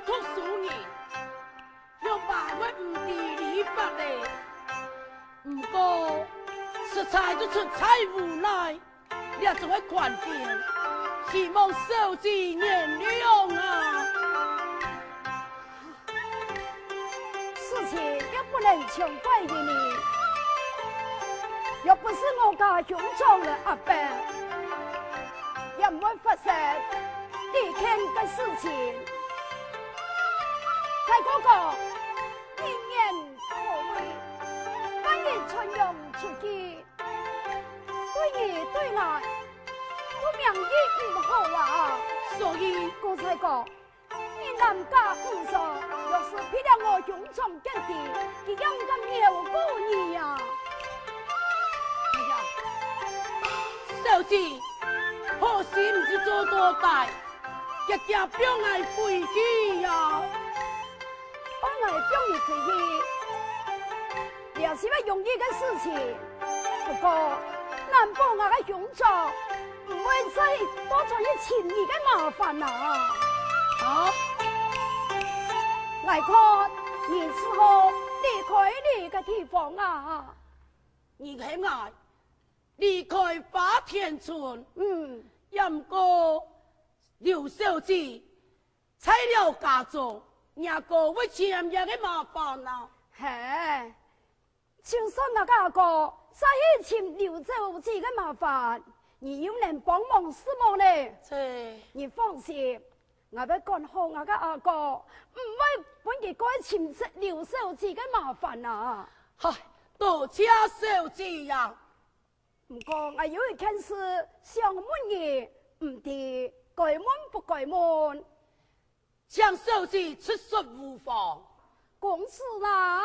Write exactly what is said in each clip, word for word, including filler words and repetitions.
讀書人，仰般會毋知禮法呢？毋過，實在就出在無奈，這種个觀點，希望小姐原諒啊。事情也不能全怪於你，若不是我家兄長个壓迫，也毋會發生這件个事情。大哥哥，人言可畏，萬一傳揚出去，對你對𠊎都名譽毋好啊。所以，故所講， 你男家無錯，若是被了我兄長見知，佢應該饒過你呀。哎呀，小姐，好心毋知做到歹，遽遽放𠊎回去呀。放𠊎放你回去， 這係會容易个事情。不過，難保𠊎个兄長毋會再倒轉去尋你个麻煩啊。啊？𠊎看你只好離開這个地方啊。你喊𠊎離開花田村？嗯。也毋過，劉小姐， 在了家中，若哥會尋若个麻煩啊。嘿，就算𠊎个阿哥再去尋劉小姐个麻煩，你又能幫忙什麼呢？這，你放心，𠊎會管好𠊎个阿哥，毋會分佢過去尋劉小姐个麻煩啊。嗨，多謝小姐呀。 毋過，𠊎有一件事想問你，毋知該問不該問？請小姐直說無妨。公子啊！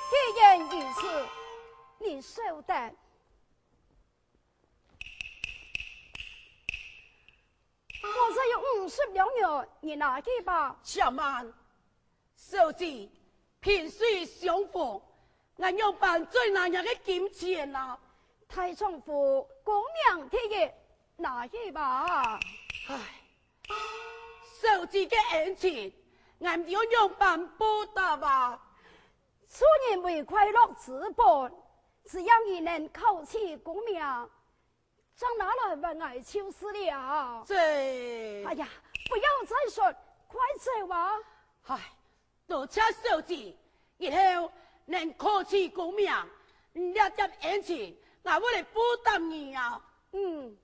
既然如此，你稍等。 我這有五十兩銀，你拿去吧。且慢，小姐，萍水相逢，𠊎仰般再拿若个金錢啊？大丈夫，功名第一，拿去吧。唉，小姐个恩情，𠊎又仰般報答啊？助人為快樂之本，只要你能考取功名， 將拿來還𠊎就是了。這……哎呀，不要再說，快走啊！唉，多謝小姐，日後能考取功名，這點恩情，𠊎會來報答你啊。嗯。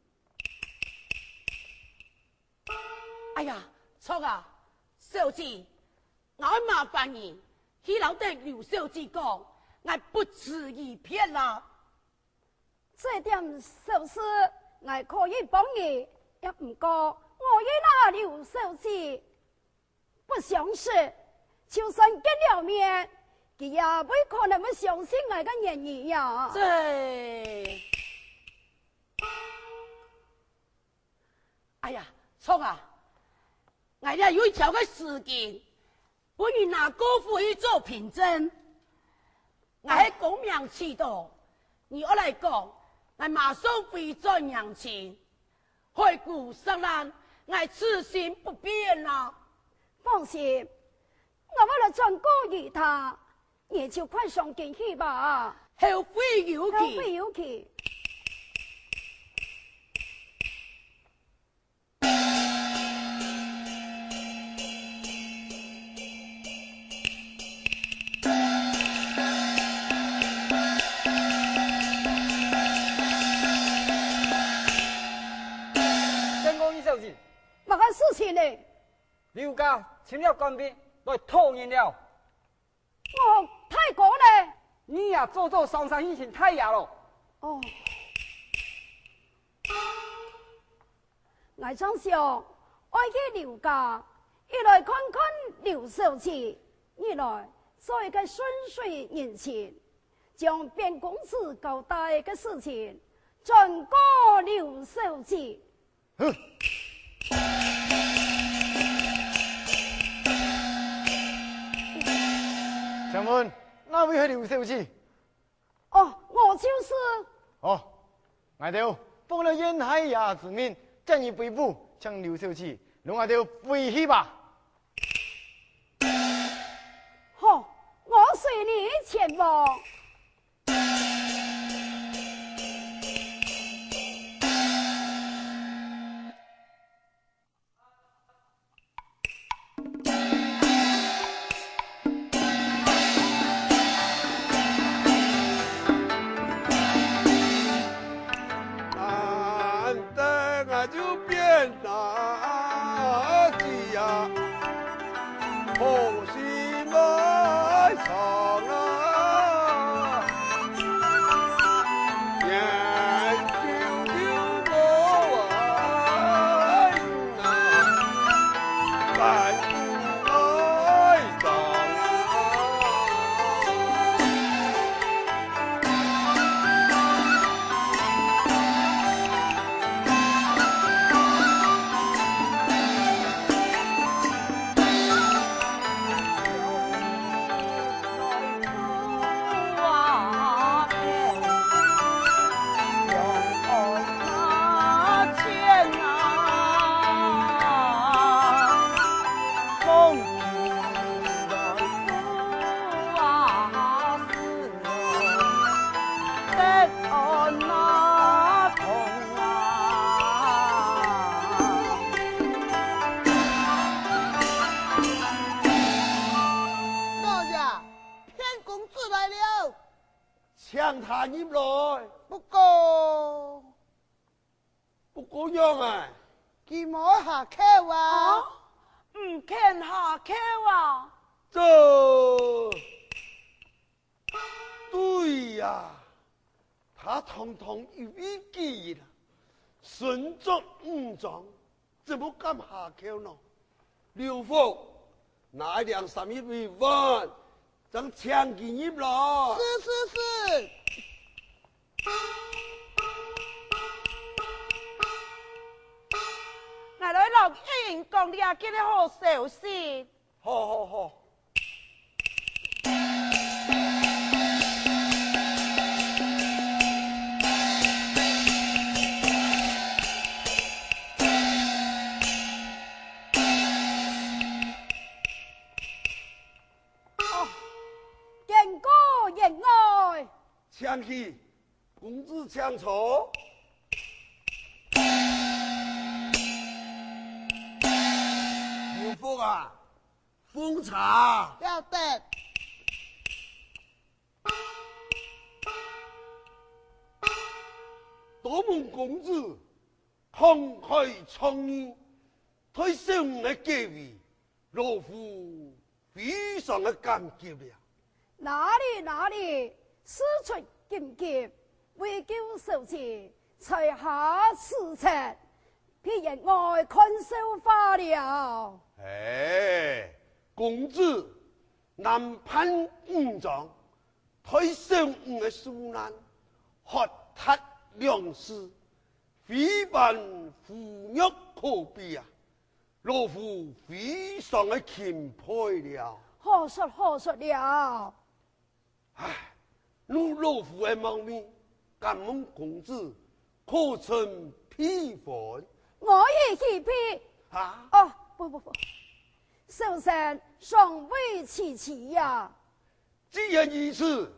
哎呀，著啊，小姐，𠊎愛麻煩你，去摎等劉小姐講，𠊎不辭而別啦。 這點小事，𠊎可以幫你，也毋過我已拿劉小姐不相識，就算見了面，佢也毋可能會相信𠊎个言語呀。這，哎呀，著啊！𠊎這有一條个絲巾，分你拿過府去做憑證。𠊎係光明正大，你愛來講，𠊎馬上回轉娘親。海枯石爛，𠊎此心不變啊！放心，𠊎會來轉告於他，你就快上京去吧。後會有期。後會有期。 相公，二小姐。麼个事情呢？劉家請了官兵來討人了。 哦，大哥呢？你也早早上山去尋大爺咯。哦。𠊎正想愛去劉家，一來看看劉小姐，二來做一個順水人情，將卞公子交代个事情轉告劉小姐。 哼！請問，哪位係劉小姐？哦，我就是。哦，𠊎兜奉了縣太爺之命，接你回府，請劉小姐摎𠊎兜回去吧。好，我隨你前往。 难得俺就变大吉呀，好心来唱啊，眼睛就我啊。 老爷，卞公子来了。 请他入来。不过，不过样啊？佢無下轎啊。啊？毋肯下轎啊？这，对呀，他堂堂一位贵人啊，身着女装， 怎么敢下轎呢？刘福，拿一两三一位碗，正请佢入來。是，是，是。𠊎來摎你講這件个好消息。 好，好，好。哦，见过员外。请起。 公子请坐。刘福啊，奉茶。晓得。多蒙公子慷慨仗义，代小女个解围，老夫 非常个感激了。哪里，哪里，事出緊急，為救小姐，在下辭職，被员外看笑話了。哎，公子，男扮女裝，代小女个受難，喝忒兩次，非般侮辱可比啊！老夫非常个钦佩了。好說，好說了。 唉，你老夫个貌美，敢問公子可曾喜歡？我也喜歡。哈？哦，不不不，小生尚未娶妻呀。既然如此，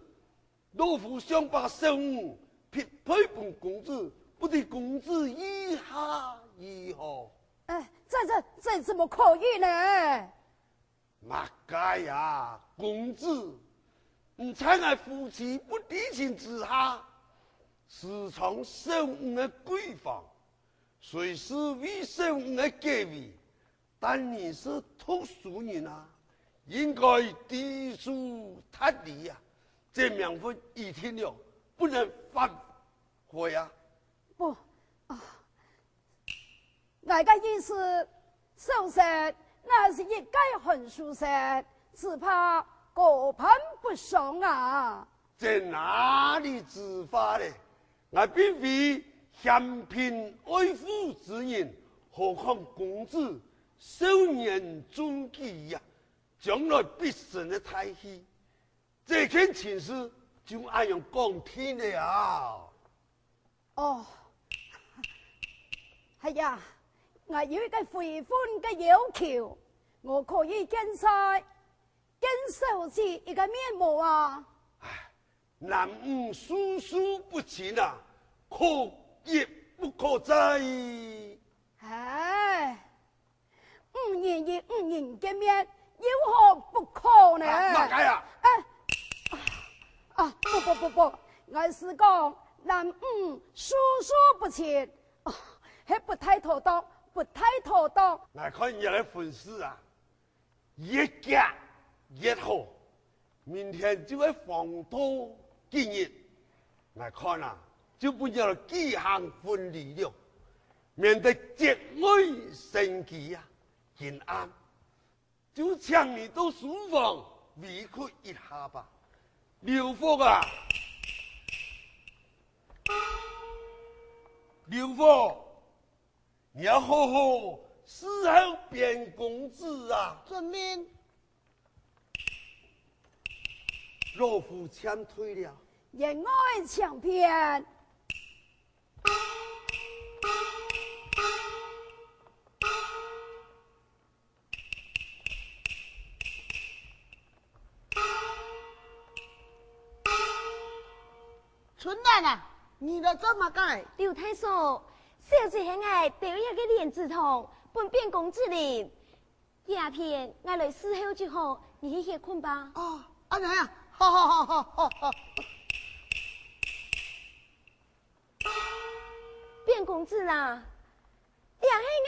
老夫想把小女匹配分公子，不知公子意下如何？哎，这这这怎么可以呢？ 麼个啊，公子，你在𠊎夫妻不知情之下，私藏小女个閨房，隨時為小女个解圍，但你是讀書人啊，應該知書達理啊，這名分已定了，不能反悔啊。不，啊， 𠊎个意思，小生乃是一介寒書生，只怕過攀不上啊。這哪裡之話咧？𠊎並非嫌貧愛富之人，何況公子少年中舉呀，將來必成个大器。這件親事就恁樣講定了啊！ 哦，哎呀，𠊎有一個非分个要求，我可以見在，見小姐一個面無啊？唉，男女授受不親啊，可一不可再。唉， 女人與女人見面，有何不可呢？啊，麼个啊？哎，啊，啊，不不不不，𠊎是講男女授受不親，啊，係不太妥當，不太妥當。𠊎看你个婚事啊，越遽越好。 明天就係黃道吉日，𠊎看啊，就不要舉行婚禮了，免得節外生枝啊。今暗就請你到書房委屈一下吧。劉福啊，劉福， 你要好好伺候卞公子啊！遵命。老夫先退了。員外請便。 春蘭啊，你來做麼个？劉大嫂，小姐喊𠊎兜一個蓮子湯，分卞公子啉。這片𠊎來伺候就好，你去歇睏吧。哦，恁樣啊，好好好好好好。 卞公子啊，這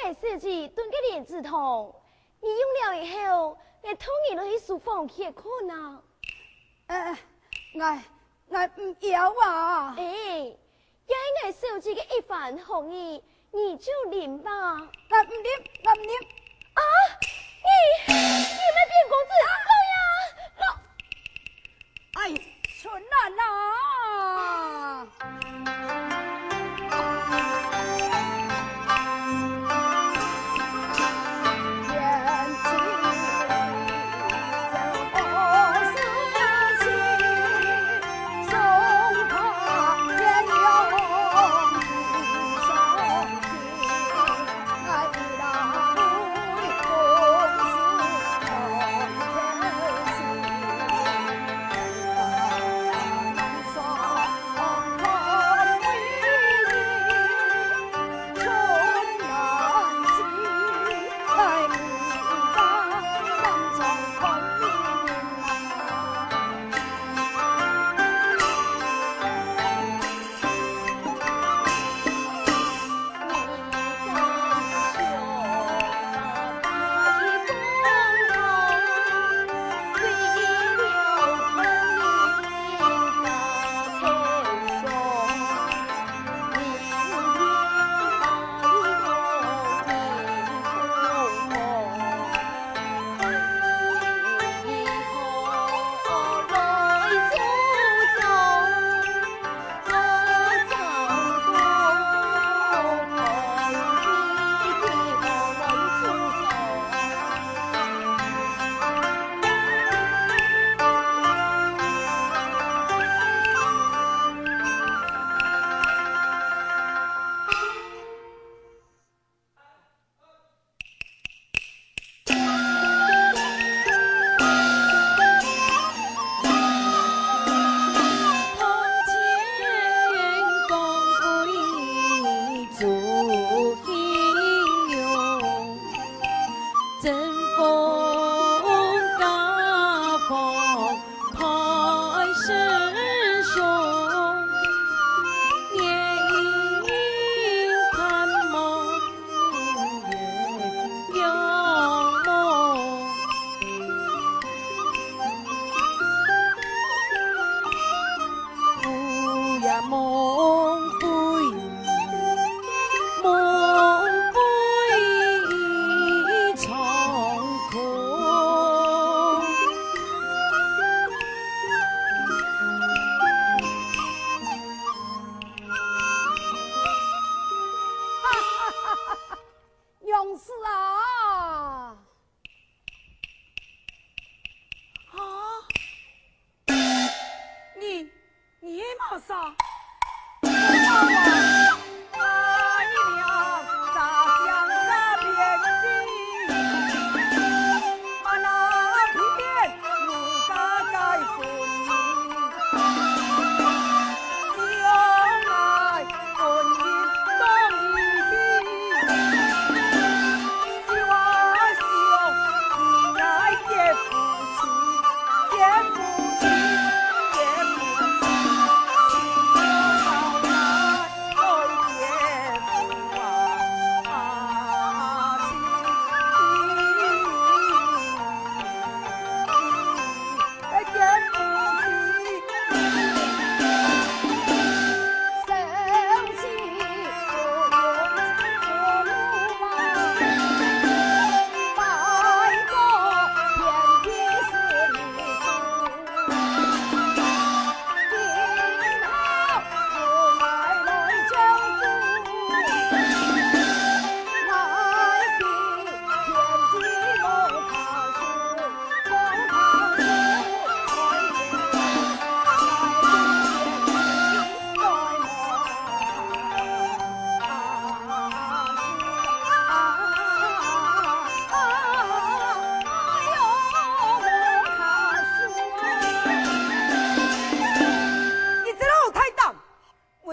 係𠊎小姐燉个蓮子湯，你用了以後，𠊎同你來去書房歇睏啊。呃，𠊎，𠊎毋要啊。哎，這係𠊎小姐个一番好意，你就啉吧。𠊎毋啉，𠊎毋啉。啊，你，你毋係卞公子，老爺，老 哎，春蘭啊！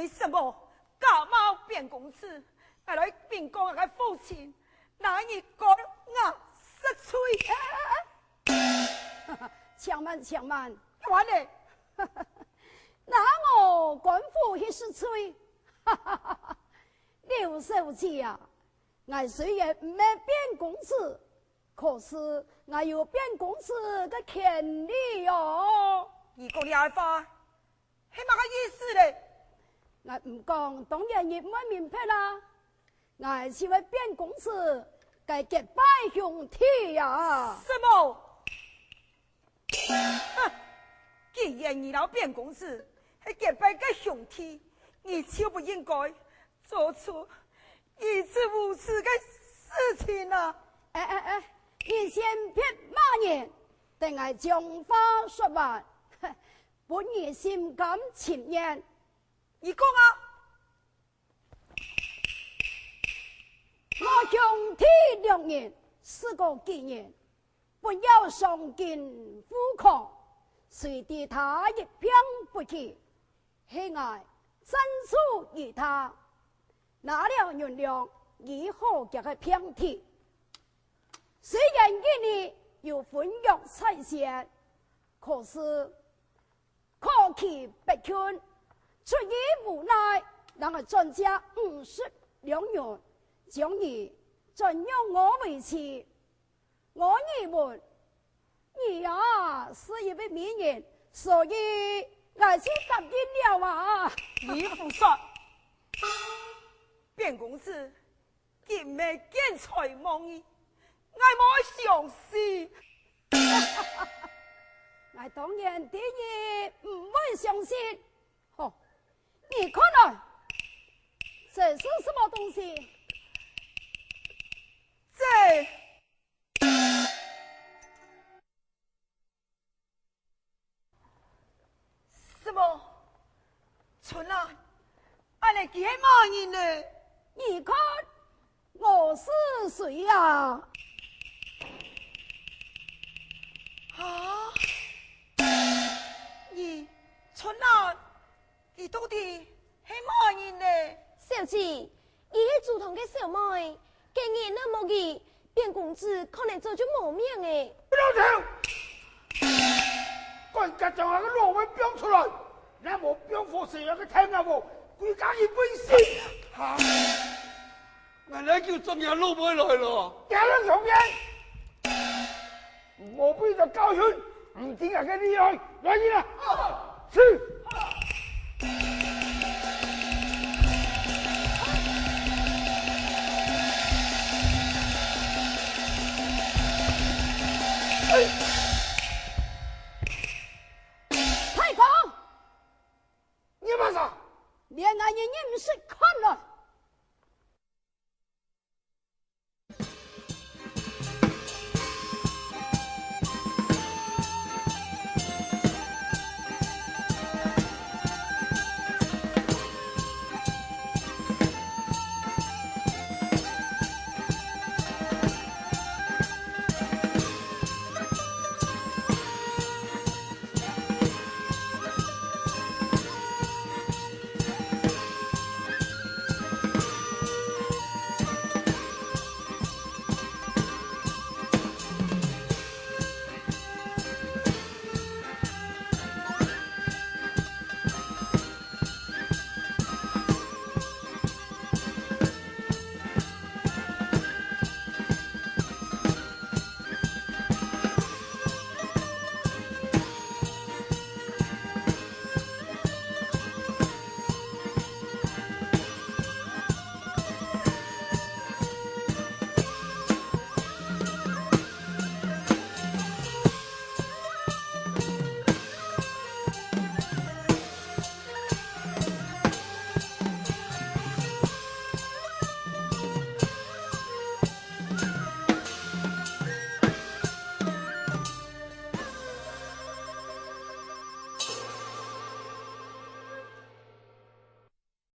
你什麼假冒卞公子？𠊎來禀告𠊎个父親，拿你官府食罪。且慢，且慢，完了，拿我官府去食罪？劉小姐啊， 𠊎雖然毋係卞公子，可是𠊎有卞公子个權利哦。你講這話，係麼个意思咧？𠊎毋講，當然你毋會明白啦。𠊎就係卞公子个結拜兄弟啊。什麼？ 哼！既然你摎卞公子係結拜个兄弟，你就不應該做出如此無恥个事情啊！哎哎哎，你先別罵人，等𠊎將話說完，分你心甘情願。你講啊！ 吾兄弟兩人，事過境遷，本要上京赴考，誰知他一病不起，係𠊎贊助於他，拿了銀兩醫好厥个病體。雖然一日有分藥在先，可是 考期迫近，出於無奈，人仔轉借五十兩銀，將你轉讓我為妻。我耳聞，你也係一位美人，所以𠊎就答應了啊。你胡說！卞公子， 佢毋係見財忘義，𠊎無相信。𠊎當然知你毋會相信。吼，你看啊，這是什麼東西？這 什麼？春蘭，恁呢佢係麼人呢？你看，我是誰啊？啊？你，春蘭， 佢到底係麼人呢？小姐，佢係祖堂个小妹，今日若無佢，卞公子可能早就無命了。不要吵！趕緊將𠊎个老妹放出來！若無放火燒𠊎个大瓦屋，歸家人分屍！哈！𠊎來救轉若老妹來了！行了，雄人！ 莫分佢教訓，毋知𠊎个厲害，來人啊！去！太公！你麼儕？連𠊎人也毋識看了！